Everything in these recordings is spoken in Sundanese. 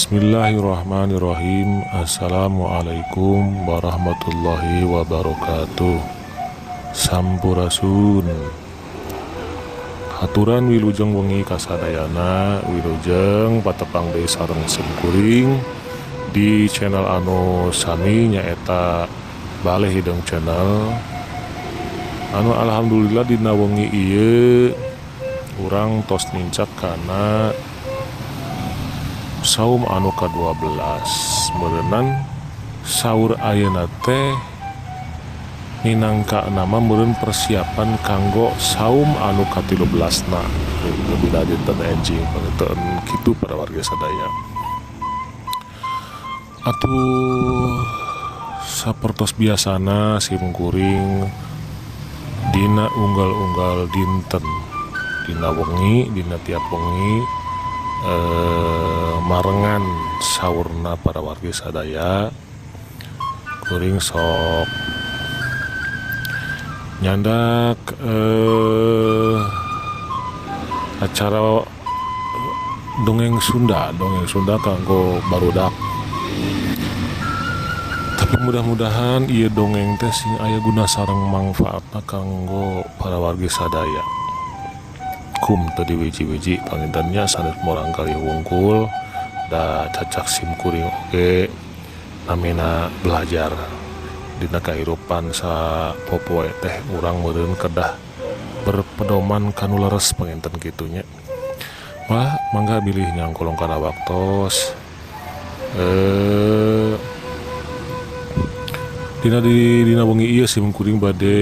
Bismillahirrahmanirrahim. Assalamualaikum warahmatullahi wabarakatuh. Sampurasun. Haturan wilujeng wengi kasadayana, wilujeng patepang deui sareng simkuring di channel anu sami nyaeta Baleh Hideung Channel. Anu alhamdulillah dina wengi ieu urang tos nincak kana saum anu ka-12. Meureunnan saur ayeuna teh minangka nama meureun persiapan kanggo saum anu ka-13na. Lebih dinten enjing panginten kitu para warga sadaya. Atuh sapertos biasana simkuring dina unggal-unggal dinten, dina wengi, dina tiap wengi marengan saurna para warga sadaya, kuring sok nyandak acara dongeng Sunda kanggo barudak. Tapi mudah-mudahan ieu dongeng teh sing aya guna sareng mangfaatna kanggo para wargi sadaya. Kum teu diwiji-wiji pangintennya sanes morang kali wungkul da cacak simkuring oge namina belajar dina kahirupan sapopoe teh urang meureun kedah berpedoman kanu leres panginten kitu nya. Wah, mangga bilih nyangkolong kana waktos. Dina wengi ieu simkuring bade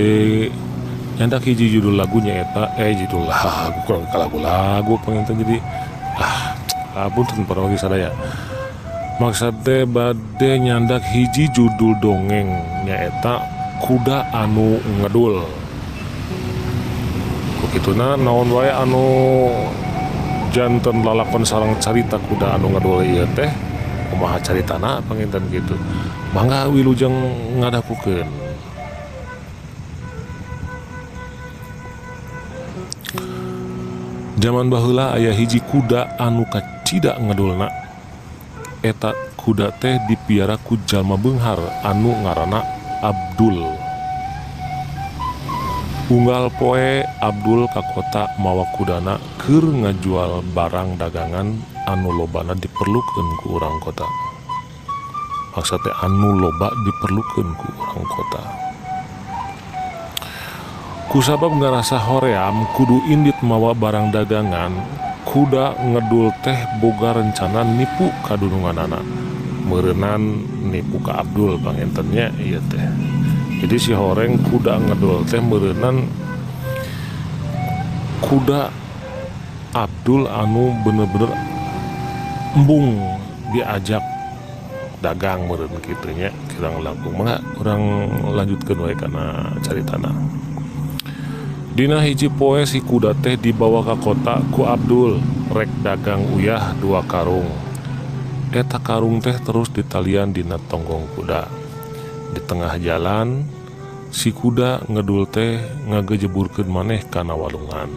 nyandak hiji judul lagu nyaeta judul lagu kurang ka lagu-lagu panginten jadi apunten para wargi sadaya. Maksud teh bade nyandak hiji judul dongeng nyaeta Kuda Anu Ngedul. Kukituna naon wae anu janten lalakon sareng carita kuda anu ngedul ieu teh kumaha caritana panginten kitu. Mangga wilujeng ngadakukeun. Jaman baheula aya hiji kuda anu kacida ngedulna. Eta kuda teh dipiara ku jalma beunghar anu ngaranna Abdul. Unggal poe Abdul ka kota mawa kudana keur ngajual barang dagangan anu lobana diperlukeun ku urang kota. Maksud teh anu loba diperlukeun ku urang kota. Kusabab ngarasa hoream kudu indit mawa barang dagangan, kuda ngedul teh boga rencana nipu kadununganana. Meureunnan nipu ka Abdul pangintennya ieu teh. Jadi si horeng kuda ngedul teh meureunnan kuda Abdul anu bener-bener embung diajak dagang meureun kitu nya. Kirang langkung mangga urang lanjutkeun wae kana caritana. Dina hiji poe si kuda teh dibawa ka kota ku Abdul rek dagang uyah 2 karung. Eta karung teh terus ditalian dina tonggong kuda. Di tengah jalan si kuda ngedul teh ngagejeburkeun maneh kana walungan.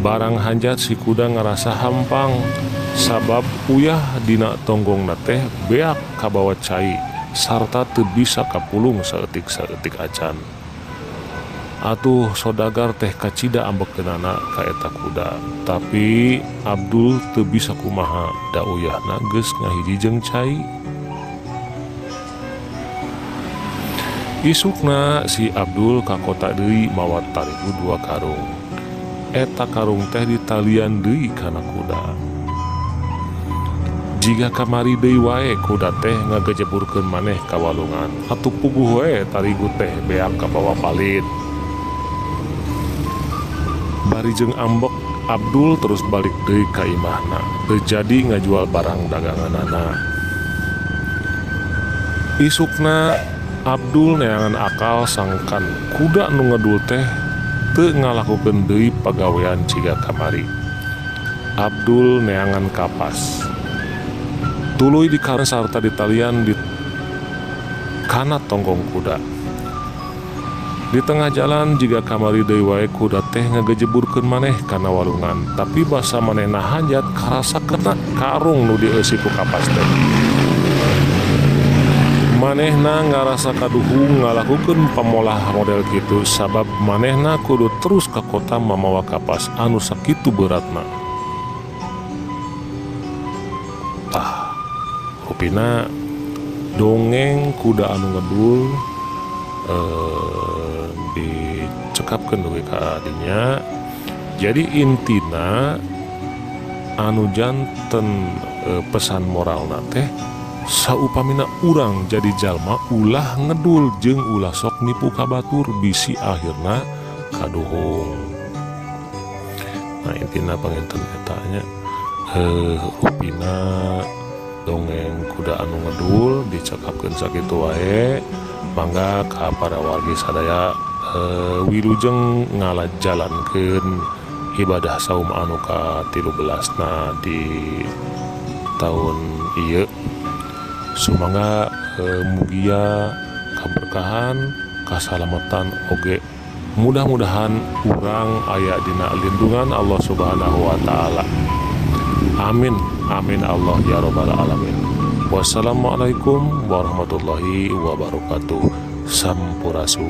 Barang hanjat si kuda ngarasa hampang sabab uyah dina tonggongna teh beak kabawa cai sarta teu bisa kapulung saeutik-saeutik acan. Atuh sodagar teh kacida ambekeunana ka eta kuda, tapi Abdul teu bisa kumaha da uyahna geus ngahiji jeung cai. Isukna si Abdul ka kota deui mawa tarigu 2 karung. Eta karung teh ditalian deui kana kuda. Jiga kamari deui wae kuda teh ngagejeburkeun maneh ka walungan. Atuh puguh wae tarigu teh beak kabawa palit. Bari jeung ambek Abdul terus balik deui ka imahna. Teu jadi ngajual barang daganganana. Isukna Abdul neangan akal sangkan kuda nu ngedul teh teu ngalakukeun deui pagawean ciga kamari. Abdul neangan kapas. Tuluy dikareun sarta ditalian di kana tonggong kuda. Di tengah jalan jiga kamari deui wae kuda teh ngagejeburkeun maneh kana walungan, tapi basa manehna hanjat karasa kena karung nu dieusi ku kapas teh. Manehna ngarasa kaduhung ngalakukeun pamolah model kitu sabab manehna kudu terus ka kota mamawa kapas anu sakitu beratna. Tah, rupina dongeng kuda anu ngedul dicekapkeun dugi ka dinya. Jadi intina anu janten pesan moralna teh saupamina urang jadi jalma ulah ngedul jeung ulah sok nipu ka batur bisi akhirna kaduhung. Nah intina panginten eta nya rupina dongeng kuda anu ngedul dicekapkeun sakitu wae. Mangga ka para wargi sadaya wilujeng ngalajalankeun ibadah saum anu ka-13na di tahun ieu. Sumangga mugia kaberkahan kasalamatan oge mudah-mudahan urang aya dina lindungan Allah Subhanahu wa taala. Amin amin Allah ya rabbal alamin. Wassalamualaikum warahmatullahi wabarakatuh. Sampurasun.